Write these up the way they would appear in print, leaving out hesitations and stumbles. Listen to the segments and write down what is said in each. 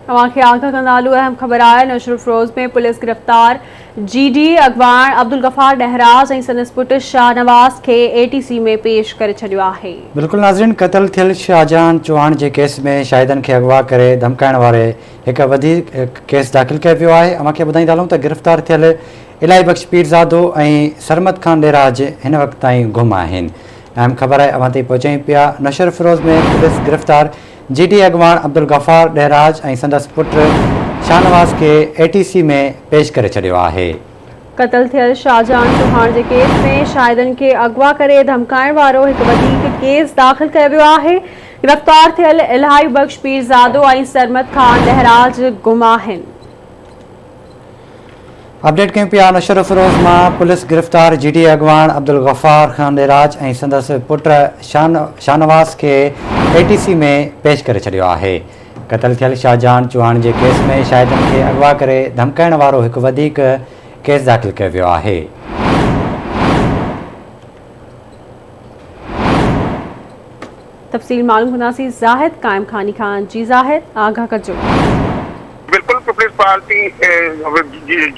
اوهان کي آگاهه ڪندا هلون اهم خبر آهي نوشهروفيروز ۾ پوليس گرفتار جي ڊي اي اڳواڻ عبدالغفار ڏهراج ۽ سندس پٽ شاهنواز کي اي ٽي سي ۾ پيش ڪري ڇڏيو آهي. بلڪل ناظرين قتل ٿيل شاهجهان چوهاڻ جي ڪيس ۾ شاهدن کي اغوا ڪري ڌمڪائڻ واري هڪ وڌيڪ ڪيس داخل ڪيو ويو آهي اوهان کي ٻڌائيندا هلون ته گرفتار ٿيل الاهي بخش پيرزادو ۽ سرمد خان ڏهراج هن وقت تائين گم آهن اهم خبر آهي اوهان تائين پهچايون پيا نوشهروفيروز ۾ پوليس گرفتار جي ڊي اڳواڻ عبدالغفار ڏهراج ۽ سندس پٽ شاهنواز کي اي ٽي سي ۾ پيش ڪري ڇڏيو آهي. قتل ٿيل شاهجهان چوهاڻ جي ڪيس ۾ شاهدن کي اغوا ڪري ڌمڪائڻ وارو هڪ وڌيڪ ڪيس داخل ڪيو ويو آهي. گرفتار ٿيل الاهي بخش پيرزادو ۽ سرمد خان ڏهراج گم آهن. اپڊيٽ ڪيون پيا نوشهروفيروز مان پوليس گرفتار جي ڊي اي اڳواڻ عبدالغفار خان ڏيراج ۽ سندس پٽ شاهنواز کي اي ٽي سي ۾ پيش ڪري ڇڏيو آهي قتل ٿيل شاهجهان چوهاڻ جي ڪيس ۾ شاهدن کي اغوا ڪري ڌمڪائڻ وارو هڪ وڌيڪ ڪيس داخل ڪيو ويو آهي. تفصيل معلوم ڪنداسين زاهد قائم خاني کان جي زاهد آگاهه ڪجو. بلڪل پيپلز پارٽي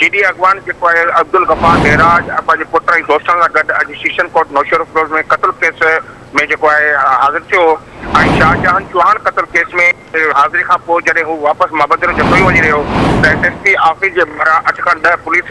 جي ڊي اڳواڻ جيڪو آهي عبدالغفار ڏهراج پنهنجي پٽ ۽ دوستن سان گڏ اڄ سيشن ڪورٽ نوشهروفيروز ۾ قتل ڪيس ۾ جيڪو آهي حاضر ٿيو ۽ شاهجهان چوهاڻ قتل ڪيس ۾ حاضري کان پوء جڏهن هو واپس مابندرو جتوئي وڃي رهيو ته ايس ايس پي آفيس جي ٻاهران اٺ کان ڏهه پوليس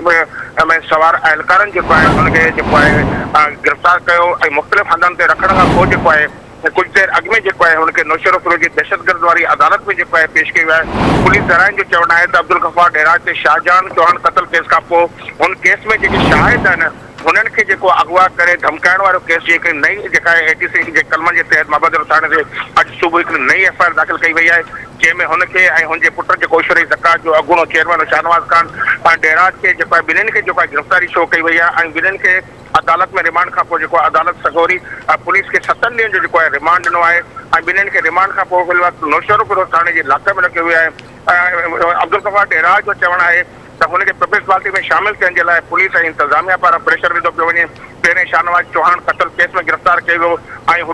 ۾ سوار اهلڪارن جيڪو آهي هن کي جيڪو آهي گرفتار ڪيو ۽ مختلف هنڌن تي رکڻ کان پوء جيڪو آهي ڪجهه دير اڳ ۾ جيڪو آهي هن کي نوشهروفيروز جي دهشتگرد واري عدالت ۾ جيڪو آهي پيش ڪيو ويو آهي. پوليس ذرائعن جو چوڻ آهي ته عبدالغفار ڏهراج تي شاهجهان چوهاڻ قتل ڪيس کان پوء هن ڪيس ۾ جيڪي شاهد آهن هنن کي جيڪو اغوا ڪري ڌمڪائڻ وارو ڪيس جي هڪڙي نئين جيڪا اي ٽي سي جي قلمن جي تحت مبدل ٿاڻي تي اڄ صبح هڪڙي نئين ايف I R داخل ڪئي وئي آهي جنهن ۾ هن کي ۽ هن جي پٽ جيڪو ايشوري زڪوات جو اڳوڻو چيئرمين شاهنواز خان ۽ ڏهراج کي جيڪو آهي ٻنهين کي جيڪو آهي گرفتاري شو ڪئي وئي آهي ۽ ٻنهين کي عدالت ۾ ريمانڊ کان پوء جيڪو عدالت سڳوري پوليس کي ستن ڏينهن جو جيڪو آهي ريمانڊ ڏنو آهي ۽ ٻنهين کي ريمانڊ کان پوء في الوقت نوشهروفيروز ٿاڻي جي لاڪ ۾ رکيو ويو آهي عبدالغفار ڏهراج جو چوڻ آهي ته هن کي پيپلز پارٽي ۾ شامل ٿيڻ جي لاء پوليس ۽ انتظاميا پاران پريشر وڌو پيو وڃي، پهرين شاهنواز چوهاڻ قتل ڪيس ۾ گرفتار ڪيو ويو ۽ هو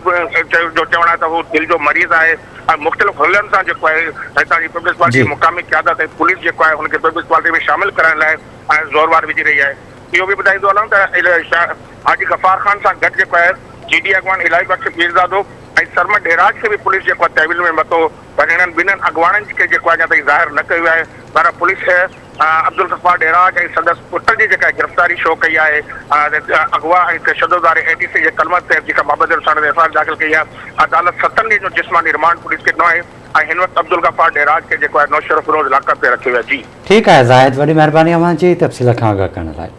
جو چوڻ آهي ته هو دل جو مريض آهي ۽ مختلف حلن سان جيڪو آهي هتان جي پيپلز پارٽي جي مقامي قيادت ۽ پوليس جيڪو آهي هن کي پيپلز پارٽي ۾ شامل ڪرائڻ لاء زور وار وجهي رهي آهي. اهو به ٻڌائيندو هلان ته حاجي غفار خان سان گڏ جيڪو آهي جي ڊي اڳواڻ الاهي بخش پيرزادو ۽ سرمد ڏهراج کي به پوليس جيڪو آهي تحويل ۾ ورتو پر هنن ٻنهن اڳواڻن کي جيڪو اڃا تائين ظاهر نه ڪيو ويو آهي پر پوليس عبدالغفار ڏهراج ۽ سندس پٽ جي جيڪا گرفتاري شو ڪئي آهي اغوا ۽ تشدد واري اي ٽي سي جي قلمن تحت جيڪا مابدل ٿاڻي تي ايف I R داخل ڪئي آهي عدالت ستن ڏينهن جو جسماني رمانڊ پوليس کي ڏنو آهي ۽ هن وقت عبدالغفار ڏهراج کي جيڪو آهي نوشهروفيروز لاڪپ تي رکيو ويو آهي جي. ٺيڪ آهي زاهد وڏي مهرباني اوهان جي تفصيل کان آگاهه ڪرڻ لاء.